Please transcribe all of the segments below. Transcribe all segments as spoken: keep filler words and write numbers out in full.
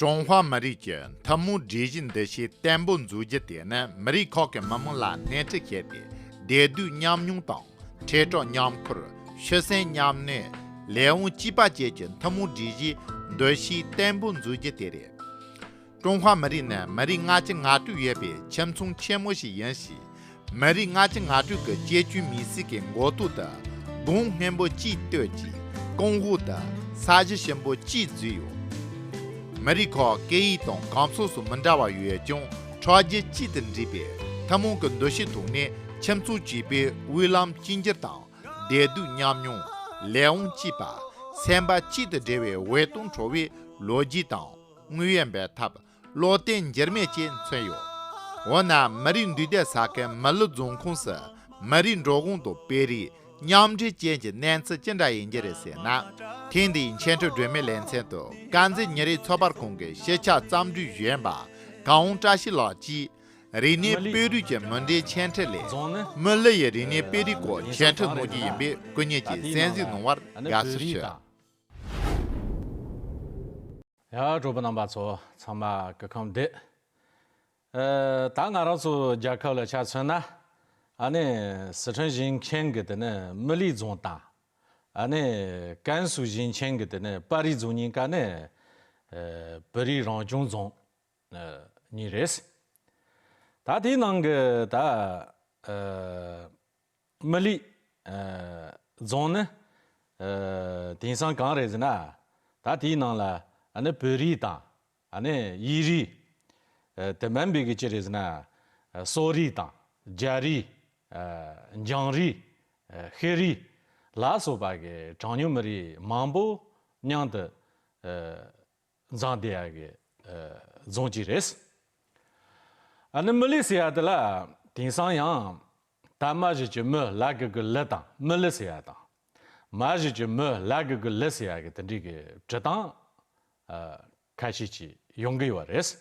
ཀྲུང་ཧྭ་མི་རིགས་ཀྱི་ཐུན་མོང་སྒྲིག་གཞིའི་འདུ་ཤེས་བརྟན་པོ་འཛུགས་རྒྱུ་དེ་ནི་མི་རིགས་ཁག་གི་མི་དམངས་ལ་སྣེ་ཁྲིད་བྱས་ཏེ། བདེ་སྡུག་མཉམ་མྱོང་དང་ཁྲལ་གྲགས་མཉམ་འཁུར། ཤི་གསོན་མཉམ་གནས། ལས་དབང་གཅིག་པ་བཅས་ཀྱི་ཐུན་མོང་སྒྲིག་གཞིའི་འདུ་ཤེས་བརྟན་པོ་འཛུགས་རྒྱུ་དེ་རེད། ཀྲུང་ཧྭ་མི་རིགས་ནི་མི་རིགས་ལྔ་བཅུ་ང་དྲུག་ཡོད་པའི་ཁྱིམ་ཚང་ཆེན་མོ་ཞིག་ཡིན་ཞིང་། མི་རིགས་ལྔ་བཅུ་ང་དྲུག་གི་གཅེས་གཅུས་མི་སེར་གྱི་མགོ་ཐོག་ཏུ་གུང་སྔོན་པོ་གཅིག་བཏོད་ཅིང་། གོང་འོག་ཏུ་ས་གཞི་ཞིམ་པོ་གཅིག་བརྫིས་ཡོད། མི་རིགས་ཁག་སྐད་ཡིག་དང་གོམས་སྲོལ་སོགས་མི་འདྲ་བ་ཡོད་ཀྱང་། ཁྲག་རྒྱུད་གཅིག་ཏུ་འདྲེས་པའི་ཐུན་མོང་གི་འདུ་ཤེས་ཐོག་ནས་ཁྱིམ་ཚང་གཅིག་པའི་དབུས་ལམ་གཅིག་གྱུར་དང་། བདེ་སྡུག་མཉམ་མྱོང་། ལས་དབང་གཅིག་པ། སེམས་པ་གཅིག་ཏུ་སྦྲེལ་བའི་འོད་སྟོང་འཕྲོ་བའི་ལོ་རྒྱུས་དང་། དངོས་ཡོད་འབད་འཐབ། བློ་གཏད་འགྱུར་མེད་ཅིག་མཚོན་ཡོད། འོ་ན་མི་རིགས་འདུས་སྡོད་ས་ཁུལ་མི་ལི་རྫོང་ཁོངས་སུ་མི་རིགས་འགྲོ་གོང་དང་སྤེལ་རེས་མཉམ་འདྲེས་ཅན་གྱི་གནས་ཚུལ་ཅི་འདྲ་ཡིན་རྒྱུ་རེད་ཟེར་ན། ཐེངས་འདིའི་འཆད་ཁྲིད་སྒྲོན་མེའི་ལེ་ཚན་དུ་དཀར་མཛེས་ཉིན་རེའི་ཚགས་པར་ཁང་གི་གཞིས་ཆགས་རྩོམ་སྒྲིག་གཞོན་པ་གངས་བཀྲ་ཤིས་ལགས་ཀྱིས། རིག་གནས་དཔེ་རིས་ཀྱི་མུ་འབྲེལ་འཆད་ཁྲིད་ལས། མི་ལི་ཡི་རིག་གནས་དཔེ་རིས་སྐོར་འཆད་ཁྲིད་གནང་རྒྱུ་ཡིན་པས་སྐུ་ཉིད་ཀྱིས་གསན་གཟིགས་གནང་བར་དགའ་བསུ་ཞུ། ཡ། གྲོགས་པོ་རྣམ་པ་ཚོ་ཚང་མ་སྐུ་ཁམས་བདེ། ཨ། ད་ང་རང་ཚོ་རྒྱལ་ཁབ་ལ་ཆ་མཚོན་ན། ཨ་ནི་སི་ཁྲོན་ཞིང་ཆེན་གྱི་དེ་ནི་མི་ལི་རྫོང་དང་། ཨ་ནི་ཀན་སུའུ་ཞིང་ཆེན་གྱི་དེ་ནི་པ་རི་རྫོང་གཉིས་ཀ་ནི། ཨ། བོད་རིགས་རང་སྐྱོང་རྫོང་གཉིས་རེད། ད་དེའི་ནང་གི་ད། ཨ། མི་ལི། ཨ། རྫོང་ནི། ཨ། དེང་སང་གང་རེད་ཟེར་ན། ད་དེའི་ནང་ལ་ཨ་ནི་བོད་རིགས་དང་། ཨ་ནི་དབྱིས་རིགས། ཨ། དེ་མིན་པའི་གི་ཅི་རེད་ཟེར་ན། ཨ། སོག་རིགས་དང་རྒྱ་རིགས། ཨ། འཇང་རིགས། ཨ། ཤི་རིགས་ལ་སོགས་པ་གི་གྲངས་ཉུང་མི་རིགས་མང་པོ་མཉམ་དུ། ཨ། འཛོམས་བསྡད་ཡག་གི། ཨ། རྫོང་གཅིག་རེད། ཨ་ནི་མི་ལི་ཟེར་ཡག་དེ་ལ་དེང་སང་ཡང་ད་མ་གཞི་གི་མི་ལ་གི་གུ་ལི་དང་མི་ལི་ཟེར་ཡག་དང་། མ་གཞི་གི་མི་ལ་གི་གུ་ལི་ཟེར་ཡག་གི་དེ་འདྲའི་གི་འབྲི་སྟངས། ཨ། ཁ་ཤས་ཅིག་ཡོང་གི་ཡོད་རེད།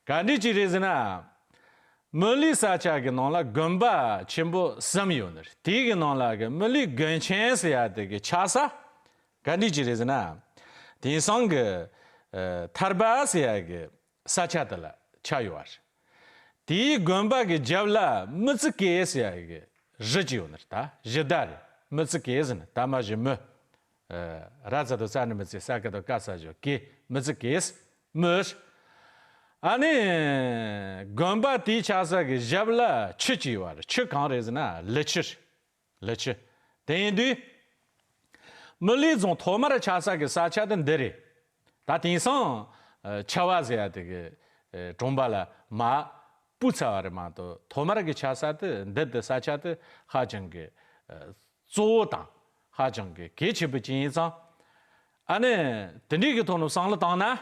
ག་འདྲ་ཅིག་རེད་ཟེར་ན། མི་ལི་ས་ཆ་གི་ནང་ལ་དགོན་པ་ཆེན་པོ་གསུམ་ཡོད་ནི་རེད། དེའི་གི་ནང་ལ་གི་མི་ལི་དགོན་ཆེན་ཟེར་ཡག་དེ་གི་ཆགས་ས། ག་འདྲ་ཅིག་རེད་ཟེར་ན། དེང་སང་གི། ཨ། ཐར་པ་ཟེར་ཡག་གི་ས་ཆ་དེ་ལ་ཆགས་ཡོད་པ་རེད། དེའི་དགོན་པ་གི་རྒྱབ་ལ་མི་ཚི་ཀེ་ཟེར་ཡག་གི་རི་ཅིག་ཡོད་ནི་རེད། ད་གཞི་བདག་རེད། མི་ཚི་ཀེ་ཟེར་ནི་ད་མ་གཞི་མི། ཨ། ར་ཙ་དོ་ཙ་ནི་མི་ཚི། ས་ཀ་དོ་ཀ་ས་ཞོ་ཀེ། མི་ཚི་ཀེ་ཟེར། མི། ཨ་ནི་དགོན་པ་དེའི་ཆགས་ས་གི་ཞབས་ལ་ཆུ་ཅིག་ཡོད་པ་རེད། ཆུ་གང་རེད་ཟེར་ན་ལི་ཆུ་རེད། ལི་ཆུ། དེ་ཡིན་དུས། མི་ལི་རྫོང་ཐོག་མར་ཆགས་ས་གི་ས་ཆ་དེ་འདི་རེད། ད་དེང་སང་ཆ་བ་ཟེར་ཡག་དེ་གི་གྲོང་པ་ལ་མར་སྤོས་ཚར་བ་རེད་མ་གཏོགས། ཐོག་མར་གི་ཆགས་ས་དེ་འདི་དེ་ས་ཆ་དེ་ཧ་ཅང་གི་གཙོ་བོ་དང་ཧ་ཅང་གི་གལ་ཆེན་པོ་ཅིག་ཡིན་ཙང་། ཨ་ནི་དེ་འདྲའི་གི་ཐོག་ནས་བསམ་བློ་བཏང་ན།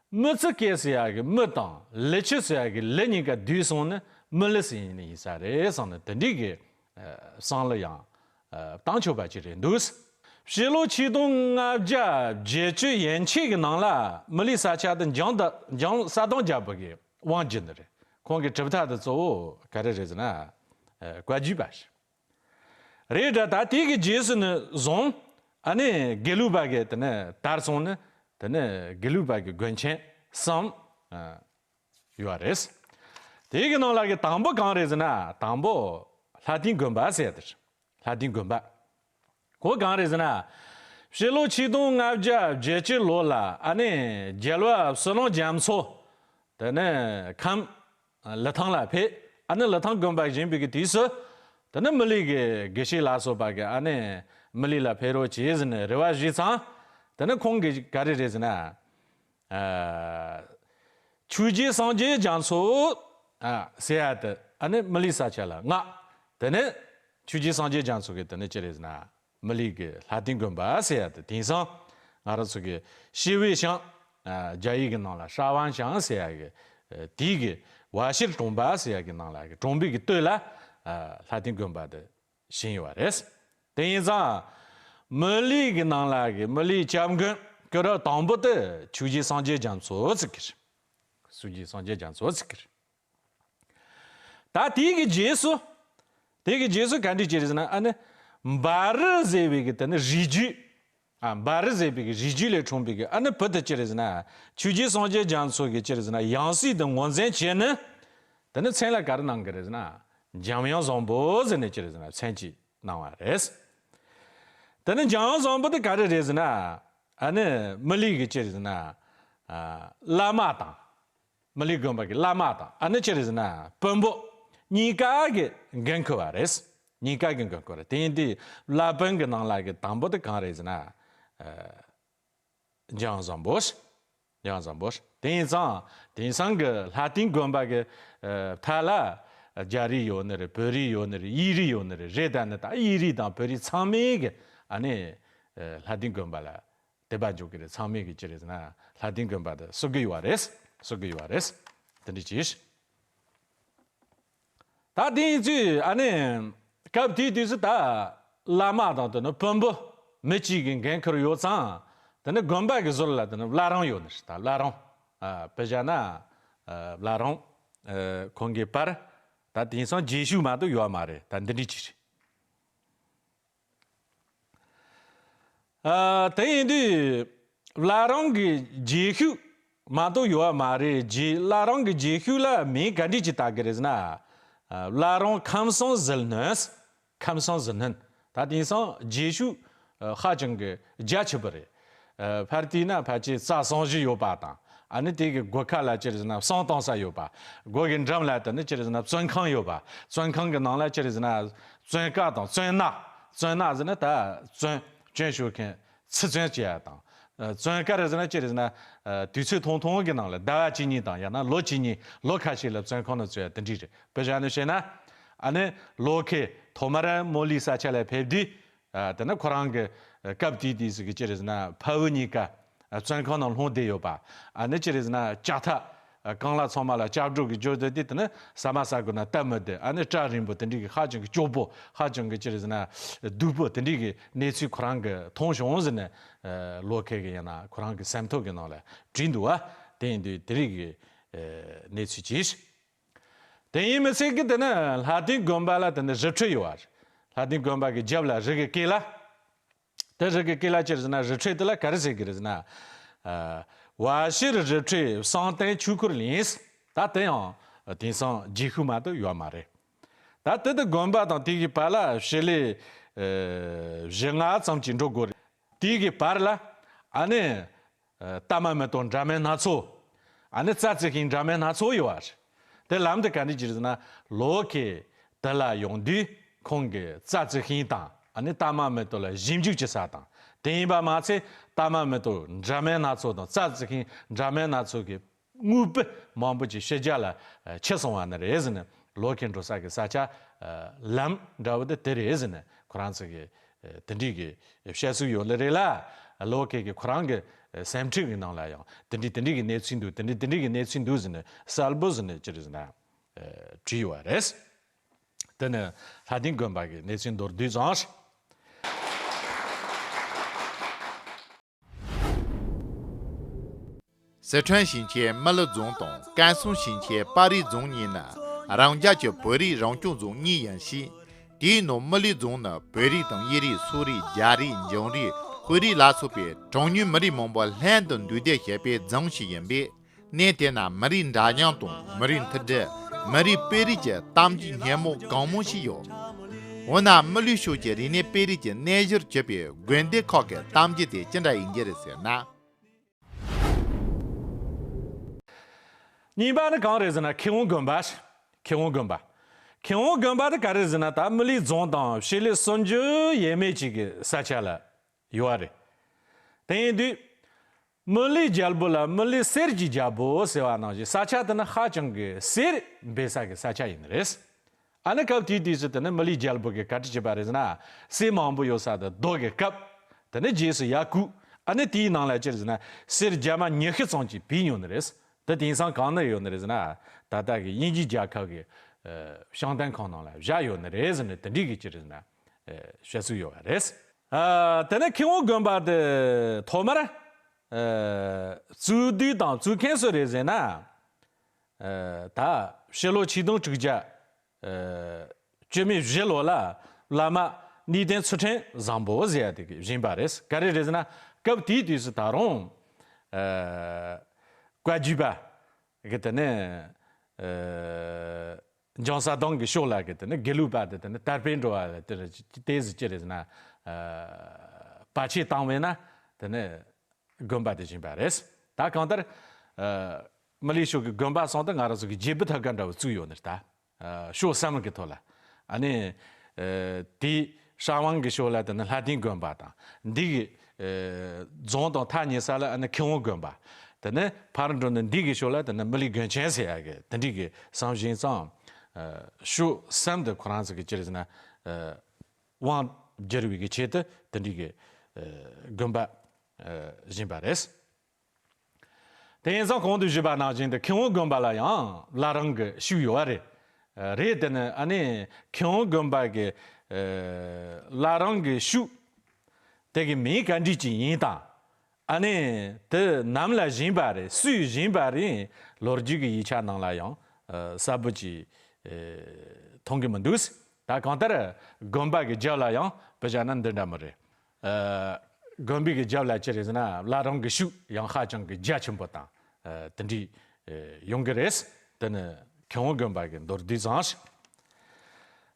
མི་ཚི་ཀེ་ཟེར་ཡག་གི་མི་དང་ལི་ཆུ་ཟེར་ཡག་གི་ལི་གཉིས་ཀ་བསྡུས་སོང་ནི་མི་ལི་ཟེར་ནི་ཡིན་ས་རེད་བསམ་ནས་དེ་འདྲའི་གི་བསམ་བློ་ཡང་བཏང་ཆོག་པ་ཅིག་རེད་འདུག། ཕྱི་ལོ་ཆིག་སྟོང་ལྔ་བརྒྱ་བརྒྱད་ཅུ་ཡན་ཆད་ཀྱི་ནང་ལ་མི་ལི་ས་ཆ་དེ་འཇང་ད་འཇང་ས་དོང་རྒྱལ་པོ་གི་དབང་བསྒྱུར་ནི་རེད། ཁོང་གི་གྲུབ་མཐའ་དེ་གཙོ་བོ་ག་རེ་རེད་ཟེར་ན། བཀའ་བརྒྱུད་པ་རེད། རེད་དྲ། ད་དེ་གི་རྗེས་སུ་ནི་བཟུང་། ཨ་ནི་དགེ་ལུགས་པ་གི་དེ་ནི་དར་སོང་ནི་དེ་ནི་དགེ་ལུགས་པ་གི་དགོན་ཆེན་གསུམ་ཡོད་རེད། དེ་གི་ནང་ལ་གི་དང་པོ་གང་རེད་ཟེར་ན། དང་པོ་ལྷ་ལྡན་དགོན་པ་ཟེར་ཡག་དེ་རེད། ལྷ་ལྡན་དགོན་པ། ཁོ་གང་རེད་ཟེར་ན། ཕྱི་ལོ་ཆིག་སྟོང་ལྔ་བརྒྱ་བརྒྱད་ཅུ་ལོ་ལ་ཨ་ནི་རྒྱལ་བ་བསོད་ནམས་རྒྱ་མཚོ། དེ་ནས་ཁམས་ལི་ཐང་ལ་ཕེབས། ཨ་ནི་ལི་ཐང་དགོན་པ་བཞེངས་པའི་གི་དུས་སུ། དེ་ནས་མི་ལི་གི་དགེ་བཤེས་ལ་སོགས་པ་གི་ཨ་ནི་མི་ལི་ལ་ཕེབས་རོགས་བྱེད་ཟེར་ནས་རེ་བ་ཞུས་ཙང་། དེ་ནས་ཁོང་གིས་ག་རེ་རེད་ཟེར་ན། ཨ། ཆོས་རྗེ་སངས་རྒྱས་རྒྱ་མཚོ། ཨ། ཟེར་ཡག་དེ་ཨ་ནི་མི་ལི་ས་ཆ་ལ་མངགས། དེ་ནས་ཆོས་རྗེ་སངས་རྒྱས་རྒྱ་མཚོ་གིས་དེ་ནས་ཅི་རེད་ཟེར་ན། མི་ལི་གི་ལྷ་ལྡན་དགོན་པ་ཟེར་ཡག་དེ་དེང་སང་ང་རང་ཚོ་གི་ཤེར་བའི་ཤང་། ཨ། རྒྱ་ཡིག་གི་ནང་ལ་ཧྲ་ཝང་ཤང་ཟེར་ཡག་གི། ཨ། དེའི་གི་ཝ་ཤེར་གྲོང་པ་ཟེར་ཡག་གི་ནང་ལ་གི་གྲོང་པའི་གི་སྟོད་ལ། ཨ། ལྷ་ལྡན་དགོན་པ་དེ་བཞེངས་ཡོད་པ་རེད། དེ་ཡིན་ཙང་། མི་ལི་གི་ནང་ལ་གི་མི་ལིའི་སྐྱབས་མགོན་སྐུ་རབས་དང་པོ་དེ་ཆོས་རྗེ་སངས་རྒྱས་རྒྱ་མཚོ་ཟེར་གི་རེད། ཆོས་རྗེ་སངས་རྒྱས་རྒྱ་མཚོ་ཟེར་གི་རེད། ད་དེའི་གི་རྗེས་སུ། དེའི་གི་རྗེས་སུ་ག་འདྲ་ཅིག་རེད་ཟེར་ན། ཨ་ནི་འབའ་རི་ཟེར་བའི་གི་དེ་ནི་རི་རྒྱུད། ཨ་འབའ་རི་ཟེར་བའི་གི་རི་རྒྱུད་ལས་འཁྲུངས་པའི་གི་ཨ་ནི་བུ་དེ་ཅི་རེད་ཟེར་ན། ཆོས་རྒྱལ་སངས་རྒྱས་རྒྱ་མཚོ་གི་ཅི་རེད་ཟེར་ན་ཡང་སྲིད་དུ་ངོས་འཛིན་བྱས་ནས། དེ་ནི་མཚན་ལ་ག་རེ་གནང་གི་རེད་ཟེར་ན། འཇམ་དབྱངས་བཟང་པོ་ཟེར་ནས་ཅི་རེད་ཟེར་ན་མཚན་ཅིག་གནང་བ་རེད། དེ་ནི་འཇམ་དབྱངས་བཟང་པོ་དེ་ག་རེ་རེད་ཟེར་ན། ཨ་ནི་མི་ལུས་ཀྱི་ཅི་རེད་ཟེར་ན། ཨ་བླ་མ་དང་། མི་ལུས་དགོན་པ་གི་བླ་མ་དང་ཨ་ནི་ཅི་རེད་ཟེར་ན་དཔོན་པོ་གཉིས་ཀ་གི་འགན་འཁུར་བ་རེད། གཉིས་ཀ་གི་འགན་འཁུར་རེད། དེ་ཡིན་དུས་བླ་དཔོན་གི་ནང་ལ་གི་དང་པོ་དེ་གང་རེད་ཟེར་ན། ཨ་འཇམ་དབྱངས་བཟང་པོ། འཇམ་དབྱངས་བཟང་པོ། དེ་ཡིན་ཙང་དེང་སང་གི་ལྷ་ལྡན་དགོན་པ་གི་ཨ་མཐའ་ལ་རྒྱ་རིགས་ཡོད་ནི་རེད། བོད་རིགས་ཡོད་ནི་རེད། དབྱིས་རིགས་ཡོད་ནི་རེད། རེད་ད་ནི་ད་དབྱིས་རིགས་དང་བོད་རིགས་ཚང་མས་གི་ཨ་ནི་ཨ་ལྷ་ལྡན་དགོན་པ་ལ་དད་པ་འཇོག་གི་རེད། ཚང་མས་གི་ཅི་རེད་ཟེར་ན་ལྷ་ལྡན་དགོན་པ་དེ་གསོ་གི་ཡོད་རེད། གསོ་གི་ཡོད་རེད། དེ་འདྲ་ཅིག་ད་དེ་ཡིན་དུས་ཨ་ནི་སྐབས་དེའི་དུས་སུ་ད་བླ་མ་དང་དེ་ནི་དཔོན་པོ་མི་གཅིག་གི་འགན་འཁུར་ཡོད་ཙང་། དེ་ནི་དགོན་པ་གི་ཟུར་ལ་དེ་ནི་བླ་རུང་ཡོད་ནི་རེད། ད་བླ་རུང་ཨ་དཔེ་བཞག་ན་ཨ་བླ་རུང་ཨ་ཁོང་གི་པར་ད་དེང་སང་རྗེས་ཤུལ་མ་གཏོགས་ཡོད་མ་རེད། ད་འདི་འདྲ་ཅིག་རེད། ཨ་དེ་ཡིན་དུས་བླ་རུང་གི་རྗེས་ཤུལ་མ་གཏོགས་ཡོད་མ་རེད། རྗེས་བླ་རུང་གི་རྗེས་ཤུལ་ལ་མིང་ག་འདྲ་ཅིག་བཏགས་ཀྱི་རེད་ཟེར་ན། ཨ་བླ་རུང་ཁམས་སངས་ཟིལ་གནོན། ཁམས་སངས་ཟིལ་གནོན། ད་དེང་སང་རྗེས་ཤུལ་ཨ་ཧ་ཅང་གི་རྒྱ་ཆེ་བ་རེད། ཨ་ཕར་བལྟས་ན་ཕལ་ཆེར་རྩྭ་སྲུང་བཞི་ཡོད་པ་དང་། ཨ་ནི་དེ་གི་སྒོ་ཁ་ལ་ཅི་རེད་ཟེར་ན་བསང་གཏོང་ས་ཡོད་པ། སྒོ་གི་འགྲམ་ལ་དེ་ནི་ཅི་རེད་ཟེར་ན་བཙོན་ཁང་ཡོད་པ། བཙོན་ཁང་གི་ནང་ལ་ཅི་རེད་ཟེར་ན་བཙོན་ཁང་དང་བཙོན་ནག་བཙོན་ནག་ཟེར་ན་ད་བཙོན་སྐྱོན་ཤོར་མཁན་ཚེ་བཙོན་བྱེད་ཡ་དང་། ཨ་བཙོན་ཁང་རེད་ཟེར་ན་ཅི་རེད་ཟེར་ན། ཨ་དུས་ཚོད་ཐུང་ཐུང་གི་ནང་ལ་ཟླ་བ་གཅིག་གཉིས་དང་ཡང་ན་ལོ་གཅིག་གཉིས་ལོ་ཁ་ཤས་ལ་བཙོན་ཁང་ནང་བཙོན་ཡ་དེ་འདྲ་རེད། དཔེ་བཞག་ནས་བཤད་ན། ཨ་ནི་ལོ་ཁའི་ཐོག་མར་མོ་ལི་ས་ཆ་ལ་ཕེབས་དུས། ཨ་དེ་ནི་ཁོ་རང་གི་སྐབས་དེའི་དུས་སུ་གི་ཅི་རེད་ཟེར་ན་ཕ་བུ་གཉིས་ཀ་ཨ་བཙོན་ཁང་ནང་ལྷུང་བསྡད་ཡོད་པ། ཨ་ནི་ཅི་རེད་ཟེར་ན་ལྕགས་ཐག་ཨ་རྐང་ལག་ཚང་མ་ལ་ལྕགས་སྒྲོག་གིས་སྦྱར་བསྡད་དེ། དེ་ནི་ཟ་མ་ཟ་དགོས་ན་སྟབས་མི་བདེ། ཨ་ནི་སྐྲ་རིང་པོ་དེ་འདྲའི་གི་ཧ་ཅང་གི་སྐྱོ་པོ། ཧ་ཅང་གི་ཅི་རེད་ཟེར་ན་སྡུག་པོ་དེ་འདྲའི་གི་གནས་ཚུལ་ཁོ་རང་གིས་མཐོང་བྱུང་ཟེར་ནས། ཨ་ལོ་ཁའི་གི་ཡང་ན་ཁོ་རང་གི་སེམས་ཐག་གི་ནང་ལ་བྲིས་འདུག་བ། དེ་ཡིན་དུས་དེ་རིགས་ཀྱི་ཨ་གནས་ཚུལ་ཅིག་དེ་ཡིན་མི་ཚད་ཀྱི་དེ་ནི་ལྷ་ལྡན་དགོན་པ་ལ་དེ་ནི་རི་ཁྲོད་ཡོད་བ་རེད། ལྷ་ལྡན་དགོན་པ་གི་རྒྱབ་ལ་རི་གི་སྐེད་ལ། དེ་རི་གི་སྐེད་ལ་ཅི་རེད་ཟེར་ན་རི་ཁྲོད་དེ་ལ་ག་རེ་ཟེར་གི་རེད་ཟེར་ན། ཨ་བ་ཕྱིར་རི་ཁྲོད་བསམ་གཏན་ཆོས་འཁོར་གླིང་། ད་དེ་ཡང་དེང་སང་རྗེས་ཤུལ་མ་གཏོགས་ཡོད་མ་རེད། ད་དེ་དེ་དགོན་པ་དང་དེ་གི་བར་ལ་ཞི་ལི་ཨ་བཞི་ལྔ་ཙམ་ཅིག་འགྲོ་དགོས་རེད། དེ་གི་བར་ལ་ཨ་ནི། ཨ་ལྟ་མ་མེ་ཏོག་འདྲ་མིན་སྣ་ཚོགས། ཨ་ནི་རྩྭ་རྩི་ཤིང་འདྲ་མིན་སྣ་ཚོགས་ཡོད་བ་རེད། དེ་ལམ་དུ་ག་འདྲ་ཅིག་རེད་ཟེར་ན། ལོ་ཁའི་དེ་ལ་ཡོང་དུས་ཁོང་གིས་རྩྭ་རྩི་ཤིང་དང་ཨ་ནི་ལྟ་མ་མེ་ཏོག་ལ་ཞིབ་འཇུག་བྱེད་ས་དང་། དེ་ཡིན་པ་མ་ཚད་ལྟ་མ་མེ་ཏོག་འདྲ་མིན་སྣ་ཚོགས་དང་རྩྭ་རྩི་ཤིང་འདྲ་མིན་སྣ་ཚོགས་ཀྱི་དངོས་པོ་མང་པོ་ཅིག་ཕྱི་རྒྱལ་ལ་ཨ་ཁྱེར་སོང་བ་ནི་རེད་ཟེར་ནས། ལོ་ཁའི་འགྲོ་ས་གི་ས་ཆ་ཨ་ལམ་འདྲ་བོ་དེ་དེ་རེད་ཟེར་ནས་ཁོ་རང་ཚོ་གི་ཨ་དེ་འདྲའི་གི་བཤད་སྲོལ་ཡོད་ལེ་རེད་ལ། ལོ་ཁའི་གི་ཁོ་རང་གི་ཨ་སེམས་ཁྲལ་གི་ནང་ལ་ཡང་དེ་འདྲའི་དེ་འདྲའི་གི་གནས་ཚུལ་འདུག་དེ་འདྲའི་དེ་འདྲའི་གི་གནས་ཚུལ་འདུག་ཟེར་ནས་གསལ་པོ་ཟེར་ནས་ཅི་རེད་ཟེར་ན་ཨ་བྲིས་ཡོད་པ་རེད། དེ་ནི་ལྷ་ལྡན་དགོན་པ་གི་གནས་ཚུལ་མདོར་བསྡུས་ཙམ་རེད། སི་ཁྲོན་ཞིང་ཆེན་དམུ་ལི་རྫོང་དང་ཀན་སུའུ་ཞིང་ཆེན་དཔའ་རིས་རྫོང་གཉིས་ནི་རང་རྒྱལ་གྱི་བོད་རིགས་རང་སྐྱོང་རྫོང་གཉིས་ཡིན་ཞིང་། དེའི་ནང་དམུ་ལི་རྫོང་ནི་བོད་རིགས་དང་དབྱིས་རིགས། སོག་རིགས། རྒྱ་རིགས། འཇང་རིགས། ཧུའེ་རིགས་ལ་སོགས་པའི་གྲངས་ཉུང་མི་རིགས་མང་པོ་ལྷན་དུ་འདུས་སྡོད་བྱེད་པའི་རྫོང་ཞིག་ཡིན་པས། གནས་དེ་ན་མི་རིགས་འདྲ་མཉམ་དང་མི་རིགས་མཐུན་སྒྲིལ། མི་རིགས་སྤེལ་རེས་ཀྱི་གཏམ་རྒྱུད་སྙན་མོ་གང་མང་ཞིག་ཡོད། འོ་ན་དམུ་ལི་ཕྱོགས་ཀྱི་རིག་གནས་སྤེལ་རེས་ཀྱི་གནས་གཞིར་གྱུར་པའི་དགོན་སྡེ་ཁག་གི་གཏམ་རྒྱུད་དེ་ཅི་འདྲ་ཡིན་གྱི་རེད་ཟེར་ན། གཉིས་པ་ནི་གང་རེད་ཟེར་ན་མཁས་དབང་དགོན་པ། མཁས་དབང་དགོན་པ། མཁས་དབང་དགོན་པ་དེ་ག་རེ་ཟེར་ན་ད་དམུ་ལི་རྫོང་དང་ཕྱེད་ལེ་སུམ་ཅུ་ཡས་མས་ཅིག་གི་ས་ཆ་ལ་ཡོད་པ་རེད། དེ་ཡིན་དུས། དམུ་ལི་རྒྱལ་པོ་ལ་དམུ་ལི་གསེར་གྱི་རྒྱལ་པོ་ཟེར་བ་ནང་བཞིན་ས་ཆ་དེ་ནི་ཧ་ཅང་གི་གསེར་འབེལ་ས་གི་ས་ཆ་ཡིན་ནི་རེད། ཨ་ནི་སྐབས་དེའི་དུས་སུ་དེ་ནི་དམུ་ལི་རྒྱལ་པོ་གིས་ག་རེ་བྱས་པ་རེད་ཟེར་ན། གསེར་མང་པོ་ཡོད་ས་དེ་རྡོ་གི་བཀབ། དེ་ནི་རྗེས་སུ་ཡར་བཀུག་ཨ་ནི་དེའི་ནང་ལ་ཅི་རེད་ཟེར་ན་གསེར་རྒྱ་མ་ཉི་ཤུ་ཙམ་ཅིག་བུད་ཡོང་ནི་རེད། དེ་དེང་སང་གང་ན་ཡོད་ནི་རེད་ཟེར་ན། ད་ལྟ་གི་དབྱིན་ཇི་རྒྱལ་ཁབ་ཀྱི་ཨ་བཤམས་སྟོན་ཁང་ནང་ལ་བཞག་ཡོད་ནི་རེད་ཟེར་ནས་དེ་འདྲའི་གི་ཅི་རེད་ཟེར་ན་ཨ་བཤད་སྲོལ་ཡོད་པ་རེད། ཨ་དེ་ནས་མཁས་དབང་དགོན་པ་དེ་ཐོག་མར་ཨ་བཙུགས་དུས་དང་བཙུགས་མཁན་སུ་རེད་ཟེར་ན། ཨ་ད་ཕྱི་ལོ་ཆིག་སྟོང་དྲུག་བརྒྱ་ཨ་བཅུ་མེད་བཞི་ལོ་ལ་བླ་མ་ གནས་བརྟན་ཚུལ་ཁྲིམས་བཟང་པོ་ཟེར་ཡ་དེ་གི་བཞེངས་པ་རེད། ག་རེ་རེད་ཟེར་ན། སྐབས་དེའི་དུས་སུ་ད་རུང་ཨ་བཀའ་བརྒྱུད་པ་གི་དེ་ནས་ཨ་འཇང་ས་དོང་གི་ཕྱོགས་ལ་གི་དེ་ནས་དགེ་ལུགས་པ་དེ་དེ་ནས་དར་སྤེལ་འགྲོ་བ་ལ་དེ་དེ་ཟེར་ཅི་རེད་ཟེར་ན། ཨ་བར་ཆད་བཏང་བས་ན་དེ་ནས་དགོན་པ་དེ་བཞེངས་པ་རེད། ད་གང་ལྟར་ཨ་མི་ལི་ཤོད་ཀྱི་དགོན་པ་སོང་ད་ང་རང་ཚོ་གི་རྒྱལ་བུ་ཐབ་ཀ་འདྲ་བོ་བཙུགས་ཡོད་ནི་རེད་ད། ཨ་ཕྱོགས་གསུམ་གྱི་ཐོག་ལ། ཨ་ནི་ཨ་དེའི་ཧྲ་ཝང་གི་ཕྱོགས་ལ་དེ་ནི་ལྷ་ལྡན་དགོན་པ་དང་། འདི་གི་ཨ་རྫོང་དང་ཐག་ཉེ་ས་ལ་ཨ་ནི་མཁས་དབང་དགོན་པ། དེ་ནི་ཕར་འགྲོ་ནི་འདི་གི་ཕྱོགས་ལ་དེ་ནི་མི་ལི་དགོན་ཆེན་ཟེར་ཡ་གི་དེ་འདྲའི་གི་བསམ་བཞིན་ཙང་། ཨ་ཕྱོགས་གསུམ་དུ་ཁོ་རང་ཚོ་གི་ཅི་རེད་ཟེར་ན། ཨ་དབང་བསྒྱུར་བའི་གི་ཆེད་དུ་དེ་འདྲའི་གི་ཨ་དགོན་པ་ཨ་བཞེངས་པ་རེད། དེ་ཡིན་ཙང་གོང་དུ་ཞུས་པ་ནང་བཞིན་དུ་མཁས་དབང་དགོན་པ་ལ་ཡང་བླ་རུང་གི་ཤུགས་ཡོད་པ་རེད། རེད། དེ་ནི་ཨ་ནི་མཁས་དབང་དགོན་པ་གི་ཨ་བླ་རུང་གི་ཤུགས་དེ་གི་མིང་ག་འདྲ་ཅིག་ཡིན་དང་། ཨ་ནི་དེ་ནམ་ལ་བཞེངས་པ་རེད། སུས་བཞེངས་པ་རེད། ལོ་རྒྱུས་ཀྱི་ཡིག་ཆ་ནང་ལ་ཡང་ཨ་གསལ་པོ་ཅིག་ཨ་མཐོང་གི་མི་འདུག། ད་གང་ལྟར་དགོན་པ་གི་རྒྱབ་ལ་ཡང་དཔེ་བཞག་ན་འདི་འདྲ་མོ་རེད། ཨ་དགོན་པའི་གི་རྒྱབ་ལ་ཅི་རེད་ཟེར་ན་བླ་རུང་གི་ཤུགས་ཡང་ཧ་ཅང་གི་རྒྱ་ཆེན་པོ་དང་ཨ་དེ་འདྲའི་ཨ་ཡོང་གི་རེད། དེ་ནི་མཁས་དབང་དགོན་པ་གི་མདོར་བསྡུས་ཙམ་ཞིག།